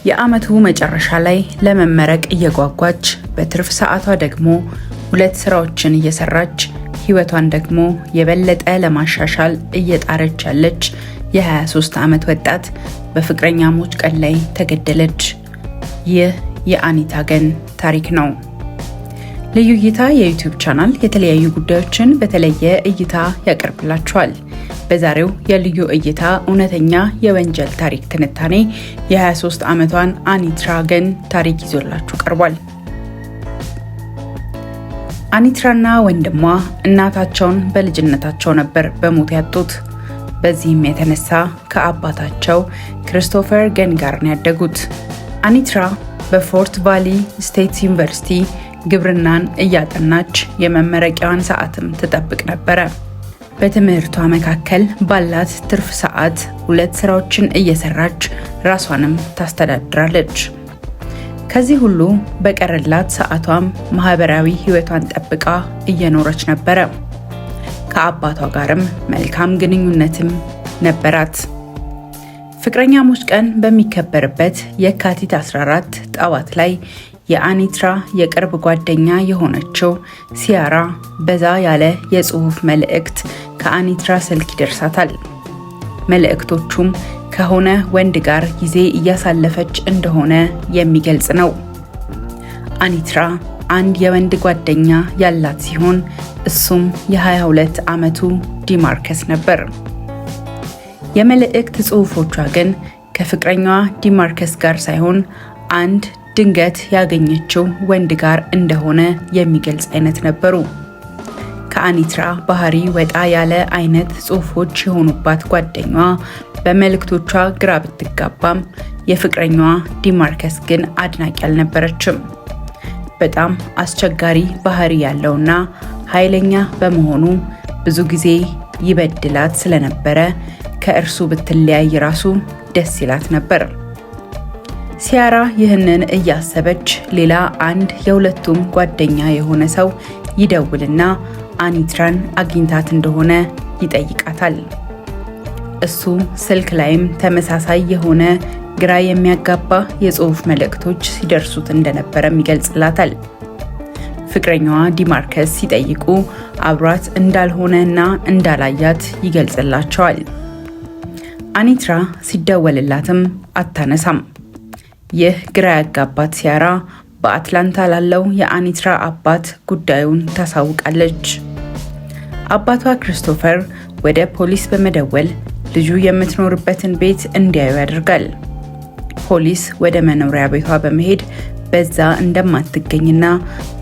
የዓመቱ መጨረሻ ላይ ለመመረቅ እየጓጓች፣ በትርፍ ሰዓቷ ደግሞ ሁለት ስራዎችን እየሰራች፣ ህይወቷን ደግሞ የበለጠ ለማሻሻል እየጣረች ያለች የ23 ዓመት ወጣት በፍቅረኛሞች ቀን ላይ ተገደለች። ይህ የአኒታ ገን ታሪክ ነው። ልዩ እይታ የ YouTube channel የተለያዩ ጉዳዮችን በተለየ እይታ ያቀርብላችኋል። በዛሬው የልዩ እይታ እውነተኛ የወንጀል ታሪክ ትንታኔ የ23 ዓመቷን አኒትራ ገን ታሪክ ይዞላችሁ ቀርቧል። አኒትራና ወንድሟ እናታቸውን በልጅነታቸው ነበር በሞት ያጡት። በዚህም የተነሳ ከአባታቸው ክርስቶፈር ገን ጋር ነው ያደጉት። አኒትራ በፎርት ቫሊ ስቴት ዩኒቨርሲቲ ግብርናን እያጠናች የመመረቂያዋን ሰዓትም ትጠብቅ ነበረ። በትምህርቷ መካከል ባላት ትርፍ ሰዓት ሁለት ስራዎችን እየሰራች ራሷንም ታስተዳድራለች። ከዚህ ሁሉ በቀረላት ሰዓቷም ማህበራዊ ህይወቷን ጠብቃ እየኖረች ነበረ። ከአባቷ ጋርም መልካም ግንኙነትም ነበራት። ፍቅረኛሞች ቀን በሚከበርበት የካቲት 14 ጠዋት ላይ የአኒትራ የቅርብ ጓደኛ የሆነችው ሲያራ በዛ ያለ የጽሁፍ መልእክት ከአኒትራ ስልክ ይደርሳታል። መልእክቶቹም ከሆነ ወንድ ጋር ጊዜ እያሳለፈች እንደሆነ የሚገልጽ ነው። አኒትራ አንድ የወንድ ጓደኛ ያላት ሲሆን እሱም የ22 ዓመቱ ዲማርከስ ነበር። የመልእክት ጽሁፎቿ ግን ከፍቅረኛዋ ዲማርከስ ጋር ሳይሆን አንድ ድንገት ያገኘችው ወንድ ጋር እንደሆነ የሚገልጽ አይነት ነበሩ። ከአኒትራ ባህሪ ወጣ ያለ አይነት ጽሁፎች የሆኑባት ጓደኛዋ በመልእክቶቿ ግራ ብትጋባም የፍቅረኛዋ ዲማርከስ ግን አድናቂ አልነበረችም። በጣም አስቸጋሪ ባህሪ ያለውና ኃይለኛ በመሆኑ ብዙ ጊዜ ይበድላት ስለነበረ ከእርሱ ብትለያይ ራሱ ደስ ይላት ነበር። ሲያራ ይህንን እያሰበች ሌላ አንድ የሁለቱም ጓደኛ የሆነ ሰው ይደውልና አኒትራን አግኝታት እንደሆነ ይጠይቃታል። እሱ ስልክ ላይም ተመሳሳይ የሆነ ግራ የሚያጋባ የጽሁፍ መልእክቶች ሲደርሱት እንደነበረም ይገልጽላታል። ፍቅረኛዋ ዲማርከስ ሲጠይቁ አብሯት እንዳልሆነና እንዳላያት ይገልጽላቸዋል። አኒትራ ሲደወልላትም አታነሳም። ይህ ግራ ያጋባት ሲያራ በአትላንታ ላለው የአኒትራ አባት ጉዳዩን ታሳውቃለች። አባቷ ክርስቶፈር ወደ ፖሊስ በመደወል ልጁ የምትኖርበትን ቤት እንዲያዩ ያደርጋል። ፖሊስ ወደ መኖሪያ ቤቷ በመሄድ በዛ እንደማትገኝና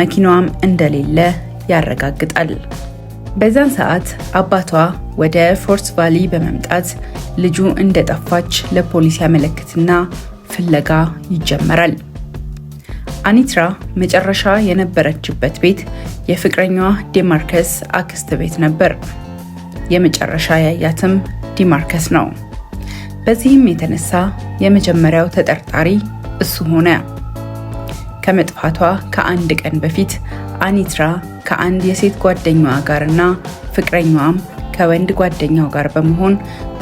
መኪናዋም እንደሌለ ያረጋግጣል። በዛን ሰዓት አባቷ ወደ ፎርት ቫሊ በመምጣት ልጁ እንደጠፋች ለፖሊስ ያመለክትና ፍለጋ ይጀመራል። አኒትራ መጨረሻ የነበረችበት ቤት የፍቅረኛዋ ዲማርከስ አክስት ቤት ነበር። የመጨረሻ ያያትም ዲማርከስ ነው። በዚህም የተነሳ የመጀመሪያው ተጠርጣሪ እሱ ሆነ። ከመጥፋቷ ከአንድ ቀን በፊት አኒትራ ከአንድ የሴት ጓደኛዋ ጋርና ፍቅረኛዋም ከወንድ ጓደኛው ጋር በመሆን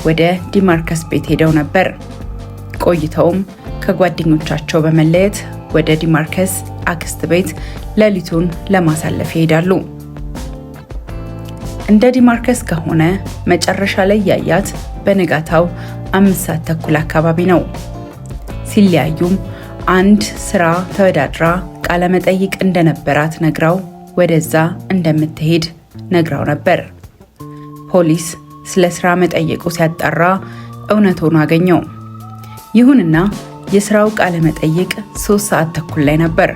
ወደ ዲማርከስ ቤት ሄደው ነበር። ቆይተውም ከጓደኞቻቸው በመለየት ወደ ዲማርከስ አክስት ቤት ሌሊቱን ለማሳለፍ ይሄዳሉ። እንደ ዲማርከስ ከሆነ መጨረሻ ላይ ያያት በንጋታው 5:30 አካባቢ ነው። ሲለያዩም አንድ ስራ ተወዳድራ ቃለመጠይቅ እንደነበራት ነግራው ወደዛ እንደምትሄድ ነግራው ነበር። ፖሊስ ስለ ስራ መጠየቁ ሲያጣራ እውነት ሆኖ አገኘው። ይሁንና የስራው ቃለ መጠይቅ 3:30 ላይ ነበር።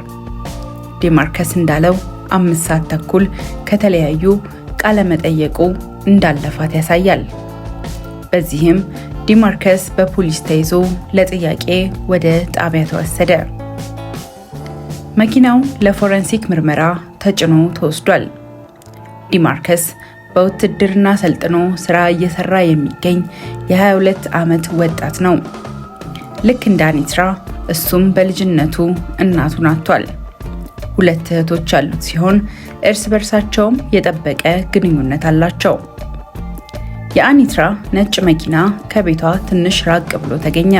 ዲማርከስ እንዳለው 5:30 ከተለያዩ ቃለ መጠየቁ እንዳለፋት ያሳያል። በዚህም ዲማርከስ በፖሊስ ተይዞ ለጥያቄ ወደ ጣቢያ ተወሰደ። መኪናው ለፎረንሲክ ምርመራ ተጭኖ ተወስዷል። ዲማርከስ በውትድርና ሰልጥኖ ስራ እየሰራ የሚገኝ የ22 ዓመት ወጣት ነው። ልክ እንደ አኒትራ እሱም በልጅነቱ እናቱን አጥቷል። ሁለት እህቶች ያሉት ሲሆን እርስ በርሳቸውም የጠበቀ ግንኙነት አላቸው። የአኒትራ ነጭ መኪና ከቤቷ ትንሽ ራቅ ብሎ ተገኘ።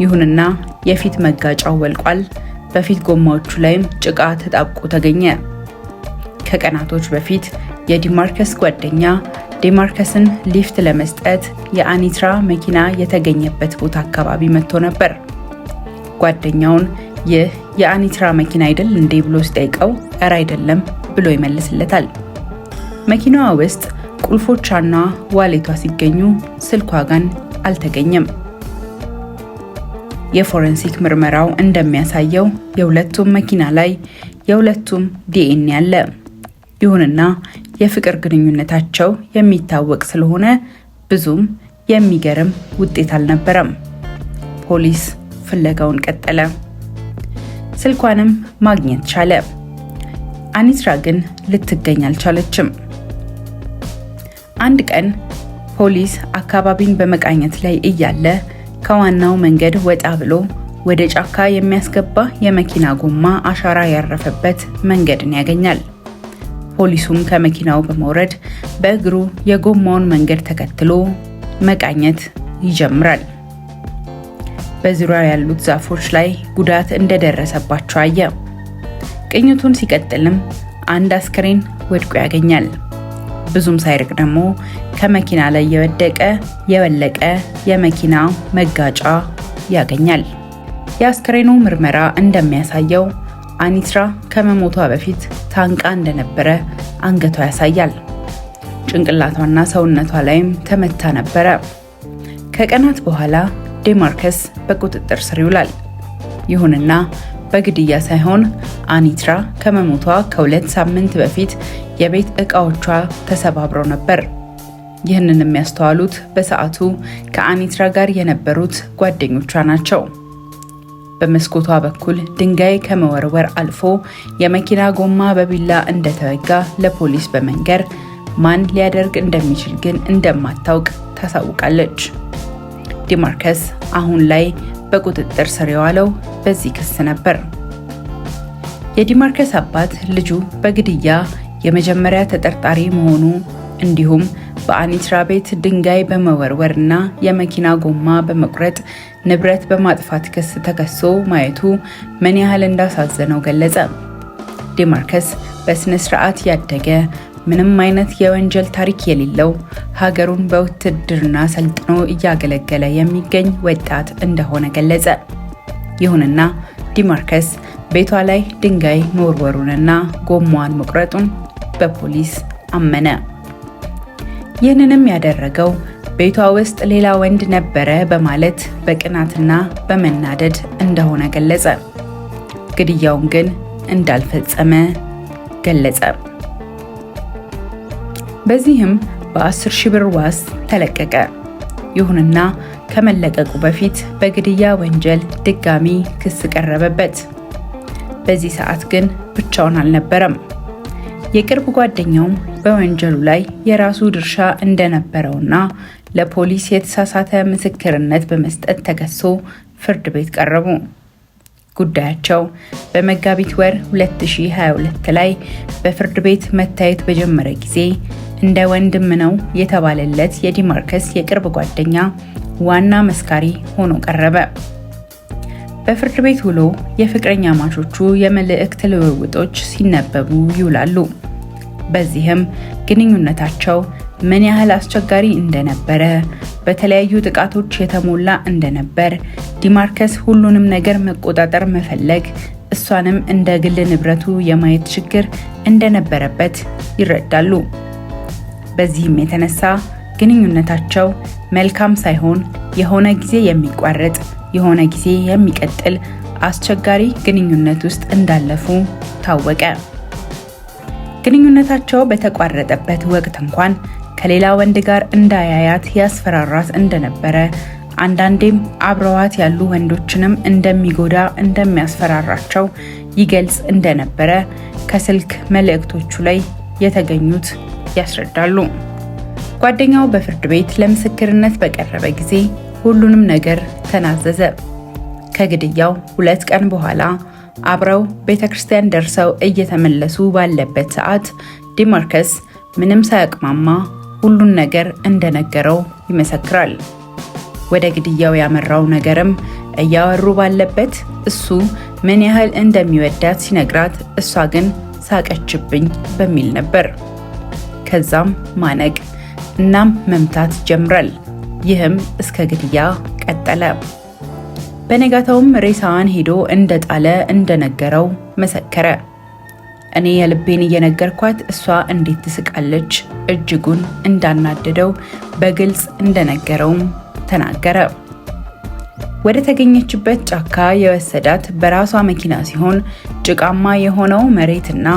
ይሁንና የፊት መጋጫው ወልቋል። በፊት ጎማዎቹ ላይም ጭቃ ተጣብቆ ተገኘ። ከቀናቶች በፊት የዲማርከስ ጓደኛ ዲማርከስን ሊፍት ለመስጠት የአኒትራ መኪና የተገኘበት ቦታ አካባቢ መጥቶ ነበር። ጓደኛውን ይህ የአኒትራ መኪና አይደል እንዴ ብሎ ሲጠይቀው እረ አይደለም ብሎ ይመልስለታል። መኪናዋ ውስጥ ቁልፎቿና wallet ዋ ሲገኙ ስልኳ ግን አልተገኘም። የፎረንሲክ ምርመራው እንደሚያሳየው የሁለቱም መኪና ላይ የሁለቱም ዲኤንኤ አለ። ይሁንና የፍቅር ግንኙነታቸው የሚታወቅ ስለሆነ ብዙም የሚገርም ውጤት አልነበረም። ፖሊስ ፍለጋውን ቀጠለ። ስልኳንም ማግኘት ቻለ። አኒትራ ግን ልትገኝ አልቻለችም። አንድ ቀን ፖሊስ አካባቢን በመቃኘት ላይ እያለ ከዋናው መንገድ ወጣ ብሎ ወደ ጫካ የሚያስገባ የመኪና ጎማ አሻራ ያረፈበት መንገድን ያገኛል። ፖሊሱም ከመኪናው በመውረድ በእግሩ የጎማውን መንገድ ተከትሎ መቃኘት ይጀምራል። በዙሪያው ያሉት ዛፎች ላይ ጉዳት እንደደረሰባቸው አየ። ቅኝቱን ሲቀጥልም አንድ አስክሬን ወድቆ ያገኛል። ብዙም ሳይርቅ ደግሞ ከመኪና ላይ የወደቀ የወለቀ የመኪና መጋጫ ያገኛል። የአስክሬኑ ምርመራ እንደሚያሳየው አኒትራ ከመሞቷ በፊት ታንቃ እንደነበረ አንገቷ ያሳያል። ጭንቅላቷና ሰውነቷ ላይም ተመታ ነበረ። ከቀናት በኋላ ዴማርከስ በቁጥጥር ስር ይውላል። ይሁንና በግድያ ሳይሆን አኒትራ ከመሞቷ ከ2 ሳምንት በፊት የቤት ዕቃዎቿ ተሰባብረው ነበር። ይህንን የሚያስተዋሉት በሰዓቱ ከአኒትራ ጋር የነበሩት ጓደኞቿ ናቸው። በመስኮቷ በኩል ድንጋይ ከመወርወር አልፎ የመኪና ጎማ በቢላ እንደተወጋ ለፖሊስ በመንገር ማን ሊያደርግ እንደሚችል ግን እንደማታውቅ ታሳውቃለች። ዲማርከስ አሁን ላይ በቁጥጥር ስር የዋለው በዚህ ክስ ነበር። የዲማርከስ አባት ልጁ በግድያ የመጀመሪያ ተጠርጣሪ መሆኑ እንዲሁም በአኒትራ ቤት ድንጋይ በመወርወር እና የመኪና ጎማ በመቁረጥ ንብረት በማጥፋት ክስ ተከሶ ማየቱ ምን ያህል እንዳሳዘነው ገለጸ። ዲማርከስ በስነ ስርዓት ያደገ፣ ምንም አይነት የወንጀል ታሪክ የሌለው፣ ሀገሩን በውትድርና ሰልጥኖ እያገለገለ የሚገኝ ወጣት እንደሆነ ገለጸ። ይሁንና ዲማርከስ ቤቷ ላይ ድንጋይ መወርወሩንና ጎማዋን መቁረጡን በፖሊስ አመነ። ይህንንም ያደረገው ቤቷ ውስጥ ሌላ ወንድ ነበረ በማለት በቅናትና በመናደድ እንደሆነ ገለጸ። ግድያውን ግን እንዳልፈጸመ ገለጸ። በዚህም በ10,000 ብር ዋስ ተለቀቀ። ይሁንና ከመለቀቁ በፊት በግድያ ወንጀል ድጋሚ ክስ ቀረበበት። በዚህ ሰዓት ግን ብቻውን አልነበረም። የቅርብ ጓደኛውም በወንጀሉ ላይ የራሱ ድርሻ እንደነበረውና ለፖሊስ የተሳሳተ ምስክርነት በመስጠት ተከሶ ፍርድ ቤት ቀረቡ። ጉዳያቸው በመጋቢት ወር 2022 ላይ በፍርድ ቤት መታየት በጀመረ ጊዜ እንደ ወንድም ነው የተባለለት የዲማርከስ የቅርብ ጓደኛ ዋና መስካሪ ሆኖ ቀረበ። በፍርድ ቤት ውሎ የፍቅረኛ ማቾቹ የመልእክት ልውውጦች ሲነበቡ ይውላሉ። በዚህም ግንኙነታቸው ምን ያህል አስቸጋሪ እንደነበረ፣ በተለያዩ ጥቃቶች የተሞላ እንደነበር፣ ዲማርከስ ሁሉንም ነገር መቆጣጠር መፈለግ፣ እሷንም እንደ ግል ንብረቱ የማየት ችግር እንደነበረበት ይረዳሉ። በዚህም የተነሳ ግንኙነታቸው መልካም ሳይሆን የሆነ ጊዜ የሚቋረጥ የሆነ ጊዜ የሚቀጥል አስቸጋሪ ግንኙነት ውስጥ እንዳለፉ ታወቀ። ግንኙነታቸው በተቋረጠበት ወቅት እንኳን ከሌላ ወንድ ጋር እንዳያያት ያስፈራራት እንደነበረ፣ አንዳንዴም አብረዋት ያሉ ወንዶችንም እንደሚጎዳ እንደሚያስፈራራቸው ይገልጽ እንደነበረ ከስልክ መልእክቶቹ ላይ የተገኙት ያስረዳሉ። ጓደኛው በፍርድ ቤት ለምስክርነት በቀረበ ጊዜ ሁሉንም ነገር ተናዘዘ። ከግድያው 2 ቀን በኋላ አብረው ቤተክርስቲያን ደርሰው እየተመለሱ ባለበት ሰዓት ዲማርከስ ምንም ሳያቅማማ ሁሉን ነገር እንደነገረው ይመሰክራል። ወደ ግድያው ያመራው ነገርም እያወሩ ባለበት እሱ ምን ያህል እንደሚወዳት ሲነግራት እሷ ግን ሳቀችብኝ በሚል ነበር። ከዛም ማነቅ እናም መምታት ይጀምራል። ይህም እስከ ግድያ ቀጠለ። በነጋታውም ሬሳዋን ሄዶ እንደጣለ እንደነገረው መሰከረ። እኔ የልቤን እየነገርኳት እሷ እንዴት ትስቃለች? እጅጉን እንዳናደደው በግልጽ እንደነገረውም ተናገረ። ወደ ተገኘችበት ጫካ የወሰዳት በራሷ መኪና ሲሆን ጭቃማ የሆነው መሬትና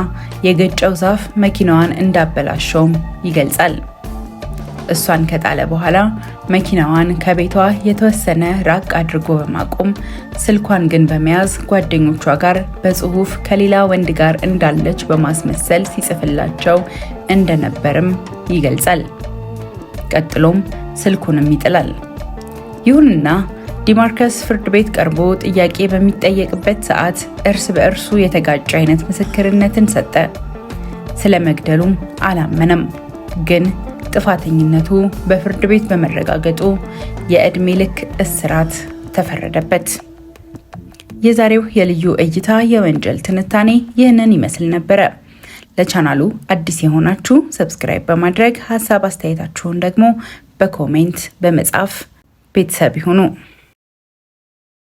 የገጨው ዛፍ መኪናዋን እንዳበላሸውም ይገልጻል። እሷን ከጣለ በኋላ መኪናዋን ከቤቷ የተወሰነ ራቅ አድርጎ በማቆም ስልኳን ግን በመያዝ ጓደኞቿ ጋር በጽሁፍ ከሌላ ወንድ ጋር እንዳለች በማስመሰል ሲጽፍላቸው እንደነበርም ይገልጻል። ቀጥሎም ስልኩንም ይጥላል። ይሁንና ዲማርከስ ፍርድ ቤት ቀርቦ ጥያቄ በሚጠየቅበት ሰዓት እርስ በእርሱ የተጋጨ አይነት ምስክርነትን ሰጠ። ስለ መግደሉም አላመነም። ግን ጥፋተኝነቱ በፍርድ ቤት በመረጋገጡ የዕድሜ ልክ እስራት ተፈረደበት። የዛሬው የልዩ እይታ የወንጀል ትንታኔ ይህንን ይመስል ነበረ። ለቻናሉ አዲስ የሆናችሁ subscribe በማድረግ፣ ሀሳብ አስተያየታችሁን ደግሞ በ comment በመጻፍ ቤተሰብ ይሁኑ።